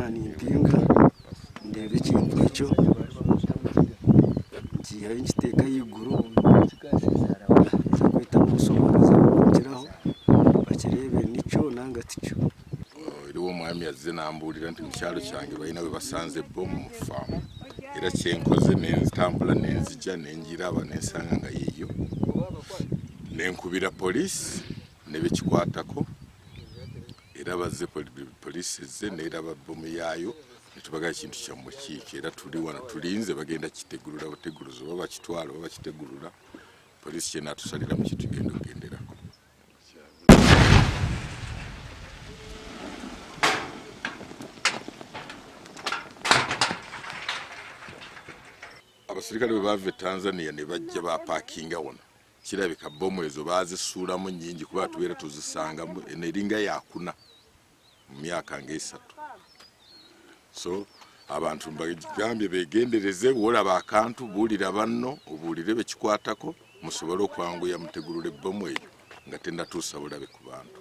Nimpinga ndeeba ekintu ekyo, nkiihayo nkiteeka ahaiguru, nza kweta ab'obushoboorozi ab'okukiraho bakireebe nikyo nanga tikyo. Eriwo omwami azze n'ambuulira nti mu kyalo kyange balina we basanze bbomu mu ffaamu, era kyenkoze nenzitambula nenzija nengiraba nensanga nga yiyo, nenkubira poliisi ne bekikwatako, era bazze poliisi ezze neeraba bbomu yaayo netubaga ekintu kyammwe kiiki, era tuli wano tulinze bagenda kitegulula buteguluzi oba bakitwala oba bakitegulula, poliisi kyenaatusaliramu kyetugenda okugenderako. Abasirikale bwe baava e Tanzania ne bajja bapaakinga wano, kirabika bbomu ezo baazisuulamu nnyingi kuba tubeera tuzisangamu, eno eringa yakuna mu myaka ng'esatu. So abantu mbagambye beegendereze, bw'olaba akantu buulira banno, obuulire bekikwatako, musobole okwanguya mutegulule bbomu eyo nga tennatuusa bulabe ku bantu.